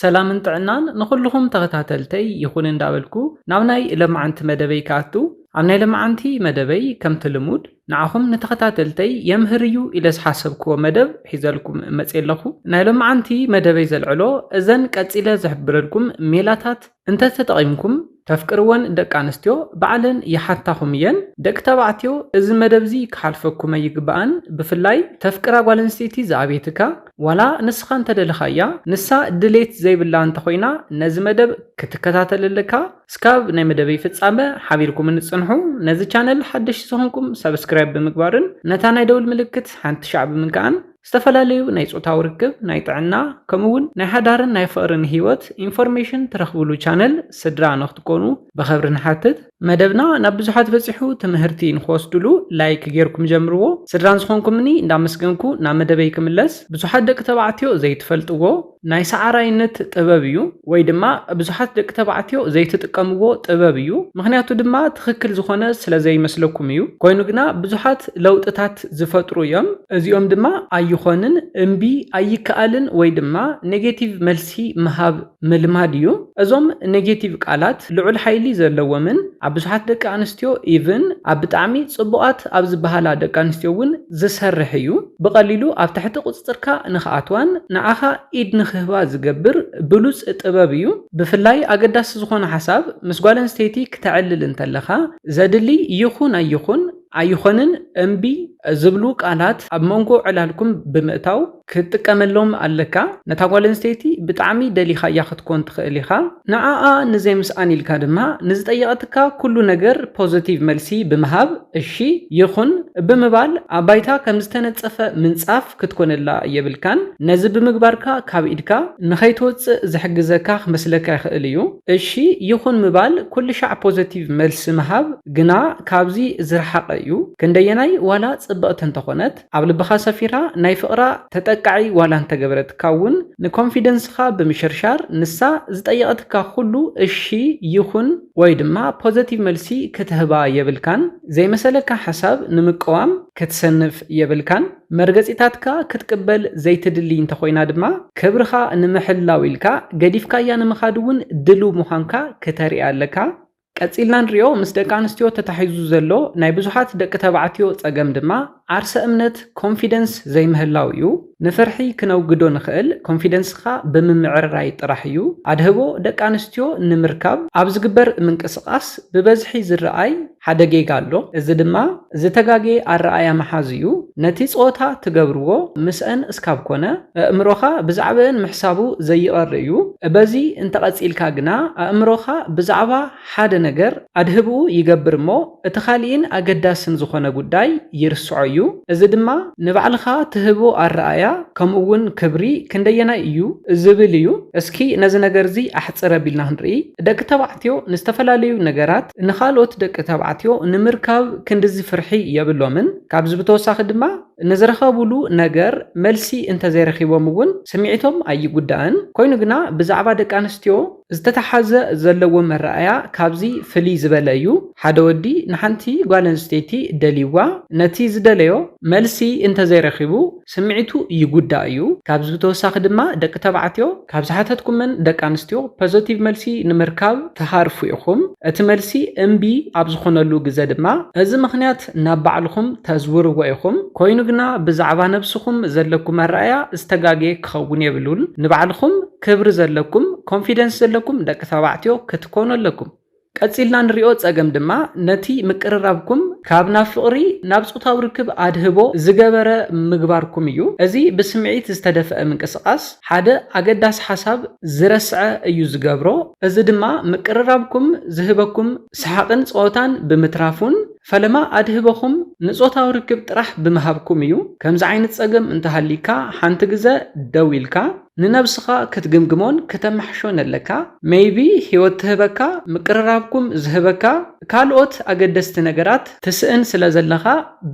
ሰላምን ጥዕናን ንኹልኹም ተኸታተልተይ ይኹን እንዳበልኩ፣ ናብ ናይ ለማዓንቲ መደበይ ክኣቱ፣ ኣብ ናይ ለማዓንቲ መደበይ ከምቲ ልሙድ ንዓኹም ንተኸታተልተይ የምህር እዩ ኢለ ዝሓሰብክዎ መደብ ሒዘልኩም መፅየ ኣለኹ። ናይ ለማዓንቲ መደበይ ዘልዕሎ እዘን ቀፂለ ዝሕብረልኩም ሜላታት እንተተጠቒምኩም ተፍቅርወን ደቂ ኣንስትዮ ባዕለን ይሓታኹም እየን። ደቂ ተባዕትዮ እዚ መደብ እዚ ክሓልፈኩም ኣይግባእን። ብፍላይ ተፍቅራ ጓል ኣንስተይቲ ዝኣብየትካ፣ ዋላ ንስኻ እንተደለኻያ፣ ንሳ ድሌት ዘይብላ እንተኾይና፣ ነዚ መደብ ክትከታተል ኣለካ። እስካብ ናይ መደበይ ፍጻመ ሓቢርኩም ንጽንሑ። ነዚ ቻነል ሓደሽቲ ዝኾንኩም ሰብስክራይብ ብምግባርን ነታ ናይ ደውል ምልክት ሓንቲ ሻዕ ብምንካኣን ዝተፈላለዩ ናይ ጾታዊ ርክብ፣ ናይ ጥዕና፣ ከምኡ እውን ናይ ሓዳርን ናይ ፍቕርን ህይወት ኢንፎርሜሽን ትረኽብሉ ቻነል ስድራ ንክትኮኑ ብኸብሪ ንሓትት። መደብና ናብ ብዙሓት በጺሑ ትምህርቲ ንክወስድሉ ላይክ ጌርኩም ጀምርዎ። ስድራን ዝኾንኩምኒ እንዳመስገንኩ ናብ መደበይ ክምለስ። ብዙሓት ደቂ ተባዕትዮ ዘይትፈልጥዎ ናይ ሰዓራይነት ጥበብ እዩ፣ ወይ ድማ ብዙሓት ደቂ ተባዕትዮ ዘይትጥቀምዎ ጥበብ እዩ። ምኽንያቱ ድማ ትኽክል ዝኾነ ስለ ዘይመስለኩም እዩ። ኮይኑ ግና ብዙሓት ለውጥታት ዝፈጥሩ እዮም። እዚኦም ድማ ኣይኾንን፣ እምቢ፣ ኣይከኣልን ወይ ድማ ኔጌቲቭ መልሲ ምሃብ ምልማድ እዩ። እዞም ኔጌቲቭ ቃላት ልዑል ሓይሊ ዘለዎምን ኣብ ብዙሓት ደቂ ኣንስትዮ ኢቭን ኣብ ብጣዕሚ ጽቡቓት ኣብ ዝበሃላ ደቂ ኣንስትዮ እውን ዝሰርሕ እዩ። ብቐሊሉ ኣብ ትሕቲ ቁጽጽርካ ንኽኣትዋን ንዓኻ ኢድ ንኽህባ ዝገብር ብሉጽ ጥበብ እዩ። ብፍላይ ኣገዳሲ ዝኾነ ሓሳብ ምስ ጓል ኣንስተይቲ ክተዕልል እንተለኻ ዘድሊ ይኹን ኣይኹን ኣይኾንን፣ እምቢ ዝብሉ ቃላት ኣብ መንጎ ዕላልኩም ብምእታው ክትጥቀመሎም ኣለካ። ነታ ጓል ኣንስተይቲ ብጣዕሚ ደሊኻያ ክትኮን ትኽእል ኢኻ። ንዓኣ ንዘይምስኣን ኢልካ ድማ ንዝጠየቐትካ ኩሉ ነገር ፖዘቲቭ መልሲ ብምሃብ፣ እሺ ይኹን ብምባል ኣብ ባይታ ከም ዝተነጸፈ ምንጻፍ ክትኮነላ የብልካን። ነዚ ብምግባርካ ካብ ኢድካ ንኸይትወጽእ ዝሕግዘካ ክመስለካ ይኽእል እዩ። እሺ ይኹን ምባል ኩሉ ሻዕ ፖዘቲቭ መልሲ ምሃብ ግና ካብዚ ዝረሓቐ እዩ። ክንደየናይ ዋላ ጽብቕቲ እንተኾነት፣ ኣብ ልብኻ ሰፊራ ናይ ፍቕራ ተጠቃዒ ዋላ እንተገበረትካ እውን፣ ንኮንፊደንስኻ ብምሽርሻር ንሳ ዝጠየቐትካ ኩሉ እሺ ይኹን ወይ ድማ ፖዘቲቭ መልሲ ክትህባ የብልካን። ዘይመሰለካ ሓሳብ ንምቅዋም ክትሰንፍ የብልካን። መርገጺታትካ ክትቅበል ዘይትድሊ እንተኾይና ድማ፣ ክብርኻ ንምሕላው ኢልካ ገዲፍካያ ንምኻድ እውን ድሉው ምዃንካ ክተርኢ ኣለካ። ቀጺልና ንሪኦ፣ ምስ ደቂ ኣንስትዮ ተታሒዙ ዘሎ ናይ ብዙሓት ደቂ ተባዕትዮ ጸገም ድማ ዓርሰ እምነት፣ ኮንፊደንስ፣ ዘይምህላው እዩ። ንፍርሒ ክነውግዶ ንኽእል ኮንፊደንስኻ ብምምዕርራይ ጥራሕ እዩ። ኣድህቦ ደቂ ኣንስትዮ ንምርካብ ኣብ ዝግበር ምንቅስቓስ ብበዝሒ ዝረኣይ ሓደ ጌጋ ኣሎ። እዚ ድማ ዝተጋጌ ኣረኣያ ምሓዝ እዩ። ነቲ ጸወታ ትገብርዎ ምስአን እስካብ ኮነ፣ ኣእምሮኻ ብዛዕባአን ምሕሳቡ ዘይቐሪ እዩ። በዚ እንተቐጺልካ ግና፣ ኣእምሮኻ ብዛዕባ ሓደ ነገር ኣድህብኡ ይገብር እሞ፣ እቲ ካሊእን ኣገዳስን ዝኾነ ጉዳይ ይርስዖ እዩ። እዚ ድማ ንባዕልኻ ትህቦ ኣረኣያ፣ ከምኡ እውን ክብሪ ክንደየናይ እዩ ዝብል እዩ። እስኪ ነዚ ነገር እዚ ኣሕጽር ኣቢልና ክንርኢ። ደቂ ተባዕትዮ ንዝተፈላለዩ ነገራት ንኻልኦት ደቂ ተባዕትዮ ንምርካብ ክንድዚ ፍርሒ የብሎምን። ካብዚ ብተወሳኺ ድማ ንዝረኸቡሉ ነገር መልሲ እንተዘይረኺቦም እውን ስምዒቶም ኣይጉዳእን። ኮይኑ ግና ብዛዕባ ደቂ ኣንስትዮ ዝተተሓዘ ዘለዎ መረኣያ ካብዚ ፍልይ ዝበለ እዩ። ሓደ ወዲ ንሓንቲ ጓል ኣንስተይቲ ደልይዋ ነቲ ዝደለዮ መልሲ እንተዘይረኺቡ ስምዒቱ ይጉዳእ እዩ። ካብዚ ብተወሳኺ ድማ ደቂ ተባዕትዮ ካብ ዝሓተትኩመን ደቂ ኣንስትዮ ፖዘቲቭ መልሲ ንምርካብ ትሃርፉ ኢኹም። እቲ መልሲ እምቢ ኣብ ዝኾነሉ ግዘ ድማ እዚ ምኽንያት ናብ ባዕልኹም ተዝውርዎ ኢኹም። ኮይኑ ግና ብዛዕባ ነብስኹም ዘለኩም ኣረኣያ ዝተጋገየ ክኸውን የብሉን። ንባዕልኹም ክብሪ ዘለኩም፣ ኮንፊደንስ ዘለኩም ደቂ ተባዕትዮ ክትኮኑ ኣለኩም። ቀጺልና ንሪኦ ጸገም ድማ ነቲ ምቅርራብኩም ካብ ናብ ፍቕሪ ናብ ጾታዊ ርክብ ኣድህቦ ዝገበረ ምግባርኩም እዩ። እዚ ብስምዒት ዝተደፍአ ምንቅስቓስ ሓደ ኣገዳሲ ሓሳብ ዝረስዐ እዩ ዝገብሮ። እዚ ድማ ምቅርራብኩም ዝህበኩም ሰሓቕን ጸወታን ብምትራፉን ፈለማ ኣድህቦኹም ንጾታዊ ርክብ ጥራሕ ብምሃብኩም እዩ። ከምዚ ዓይነት ጸገም እንተሃሊካ ሓንቲ ግዘ ደው ኢልካ ንነብስኻ ክትግምግሞን ከተማሕሾን ኣለካ። ሜይቢ ህይወት ትህበካ፣ ምቅርራብኩም ዝህበካ ካልኦት ኣገደስቲ ነገራት ትስእን ስለ ዘለኻ፣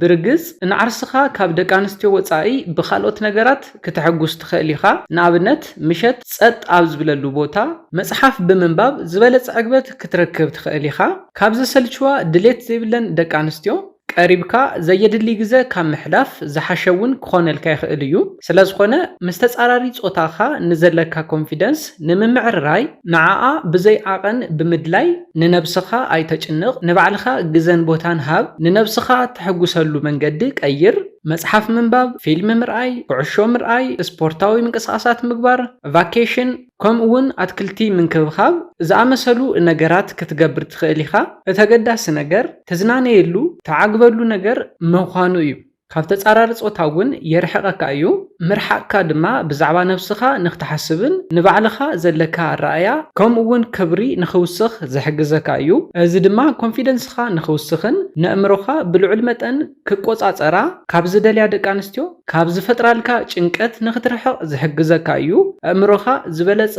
ብርግጽ ንዓርስኻ ካብ ደቂ ኣንስትዮ ወጻኢ ብኻልኦት ነገራት ክተሐጉስ ትኽእል ኢኻ። ንኣብነት፣ ምሸት ጸጥ ኣብ ዝብለሉ ቦታ መጽሓፍ ብምንባብ ዝበለጸ ዕግበት ክትረክብ ትኽእል ኢኻ። ካብ ዘሰልችዋ ድሌት ዘይብለን ደቂ ኣንስትዮ ቀሪብካ ዘየድሊ ግዘ ካብ ምሕላፍ ዝሓሸ እውን ክኾነልካ ይኽእል እዩ። ስለዝኾነ ምስ ተፃራሪ ፆታኻ ንዘለካ ኮንፊደንስ ንምምዕርራይ ንዓኣ ብዘይ ዓቐን ብምድላይ ንነብስኻ ኣይተጭንቕ፣ ንባዕልኻ ግዘን ቦታን ሃብ፣ ንነብስኻ ተሕጉሰሉ መንገዲ ቀይር፣ መጽሓፍ ምንባብ፣ ፊልም ምርኣይ፣ ኩዕሾ ምርኣይ፣ ስፖርታዊ ምንቅስቓሳት ምግባር፣ ቫኬሽን፣ ከምኡ እውን ኣትክልቲ ምንክብኻብ ዝኣመሰሉ ነገራት ክትገብር ትኽእል ኢኻ። እቲ ኣገዳሲ ነገር ትዝናነየሉ፣ ትዓግበሉ ነገር ምዃኑ እዩ። ካብ ተጻራሪ ጾታ እውን የርሕቐካ እዩ። ምርሓቕካ ድማ ብዛዕባ ነብስኻ ንኽትሓስብን ንባዕልኻ ዘለካ ኣረኣእያ ከምኡ እውን ክብሪ ንኽውስኽ ዝሕግዘካ እዩ። እዚ ድማ ኮንፊደንስኻ ንኽውስኽን ነእምሮኻ ብልዑል መጠን ክቆጻጸራ ካብ ዝደልያ ደቂ ኣንስትዮ ካብ ዝፈጥራልካ ጭንቀት ንኽትርሕቕ ዝሕግዘካ እዩ። ኣእምሮኻ ዝበለጸ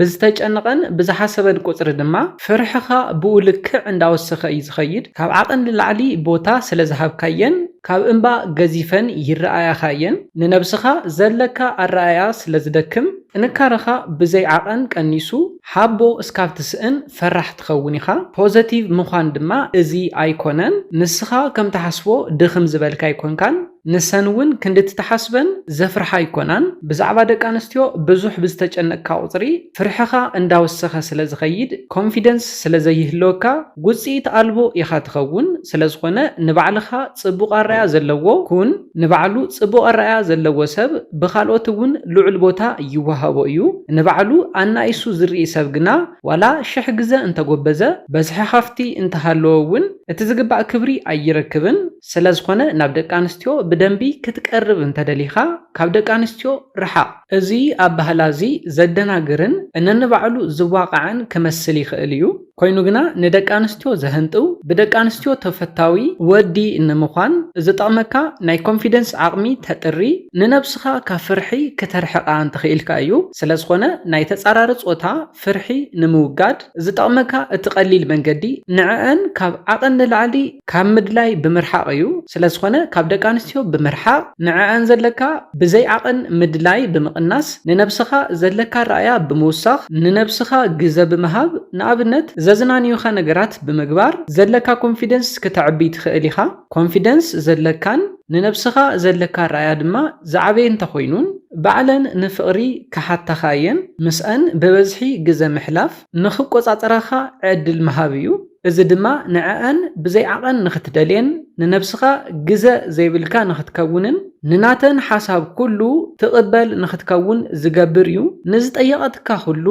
ብዝተጨነቐን ብዝሓሰበን ቁጽሪ ድማ ፍርሕኻ ብኡ ልክዕ እንዳወሰኸ እዩ ዝኸይድ። ካብ ዓቐን ንላዕሊ ቦታ ስለ ዝሃብካየን ካብ እምባ ገዚፈን ይረኣያኻ እየን። ንነብስኻ ዘለካ ኣረኣእያ ስለ ዝደክም ጥንካረኻ ብዘይ ዓቐን ቀኒሱ፣ ሃቦ እስካብ ትስእን ፈራሕ ትኸውን ኢኻ። ፖዘቲቭ ምዃን ድማ እዚ ኣይኮነን። ንስኻ ከም ትሓስቦ ድኽም ዝበልካ ኣይኮንካን። ንሰን እውን ክንዲ ትሓስበን ዘፍርሓ ኣይኮናን። ብዛዕባ ደቂ ኣንስትዮ ብዙሕ ብዝተጨነቕካ ቁጽሪ ፍርሕኻ እንዳወሰኸ ስለ ዝኸይድ፣ ኮንፊደንስ ስለ ዘይህልወካ ውጽኢት ኣልቦ ኢኻ ትኸውን። ስለ ዝኾነ ንባዕልኻ ጽቡቕ ኣረኣያ ዘለዎ ኩን። ንባዕሉ ጽቡቕ ኣረኣያ ዘለዎ ሰብ ብኻልኦት እውን ልዑል ቦታ ይወሃቦ እዩ። ንባዕሉ ኣናኢሱ ዝርኢ ሰብ ግና ዋላ ሽሕ ግዘ እንተጎበዘ፣ በዝሒ ሃፍቲ እንተሃለወ እውን እቲ ዝግባእ ክብሪ ኣይረክብን። ስለ ዝኾነ ናብ ደቂ ኣንስትዮ ብደንቢ ክትቀርብ እንተደሊኻ ካብ ደቂ ኣንስትዮ ርሓቕ። እዚ ኣባህላ እዚ ዘደናግርን እነንባዕሉ ዝዋቓዕን ክመስል ይኽእል እዩ። ኮይኑ ግና ንደቂ ኣንስትዮ ዘህንጥው፣ ብደቂ ኣንስትዮ ተፈታዊ ወዲ ንምዃን ዝጠቕመካ ናይ ኮንፊደንስ ዓቕሚ ተጥሪ፣ ንነብስኻ ካብ ፍርሒ ክተርሕቓ እንተኽኢልካ እዩ። ስለ ዝኾነ ናይ ተጻራሪ ጾታ ፍርሒ ንምውጋድ ዝጠቕመካ እቲ ቀሊል መንገዲ ንዕአን ካብ ዓቐን ንላዕሊ ካብ ምድላይ ብምርሓቕ እዩ። ስለ ዝኾነ ካብ ደቂ ኣንስትዮ ብምርሓቕ ንዕአን ዘለካ ብዘይ ዓቐን ምድላይ ብምቕናስ ንነብስኻ ዘለካ ረኣያ ብምውሳኽ ንነብስኻ ግዘ ብምሃብ ንኣብነት ዘዝናንዩኻ ነገራት ብምግባር ዘለካ ኮንፊደንስ ክተዕቢ ትኽእል ኢኻ። ኮንፊደንስ ዘለካን ንነብስኻ ዘለካ ረኣያ ድማ ዝዓበየ እንተኾይኑን ባዕለን ንፍቕሪ ክሓታኻ እየን። ምስአን ብበዝሒ ግዘ ምሕላፍ ንኽቆጻጸራኻ ዕድል ምሃብ እዩ። እዚ ድማ ንዕአን ብዘይ ዓቐን ንኽትደልየን ንነብስኻ ግዘ ዘይብልካ ንኽትከውንን ንናተን ሓሳብ ኩሉ ትቕበል ንኽትከውን ዝገብር እዩ። ንዝጠየቐትካ ኩሉ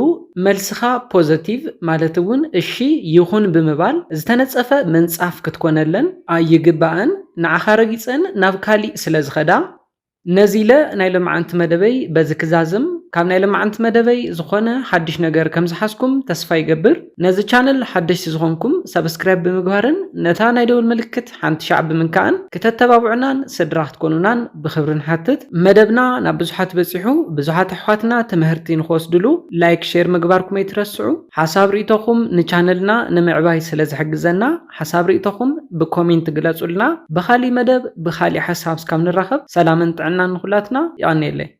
መልስኻ ፖዘቲቭ ማለት እውን እሺ ይኹን ብምባል ዝተነጸፈ ምንጻፍ ክትኮነለን ኣይግባእን። ንዓኻ ረጊጸን ናብ ካሊእ ስለ ዝኸዳ። ነዚ ኢለ ናይ ሎማዓንቲ መደበይ በዚ ክዛዝም። ካብ ናይ ሎማዓንቲ መደበይ ዝኾነ ሓድሽ ነገር ከም ዝሓዝኩም ተስፋ ይገብር። ነዚ ቻነል ሓደሽቲ ዝኾንኩም ሰብስክራይብ ብምግባርን ነታ ናይ ደውል ምልክት ሓንቲ ሻዕ ብምንካእን ክተተባብዑናን ስድራ ክትኮኑናን ብኽብሪ ንሓትት። መደብና ናብ ብዙሓት በጺሑ ብዙሓት ኣሕዋትና ትምህርቲ ንኽወስድሉ ላይክ ሼር ምግባርኩም ኣይትረስዑ። ሓሳብ ርእይቶኹም ንቻነልና ንምዕባይ ስለ ዝሕግዘና ሓሳብ ርእይቶኹም ብኮሜንት ግለጹልና። ብኻሊእ መደብ ብኻሊእ ሓሳብ እስካብ ንራኸብ ሰላምን ጥዕናን ንኹላትና። የቐንየለይ።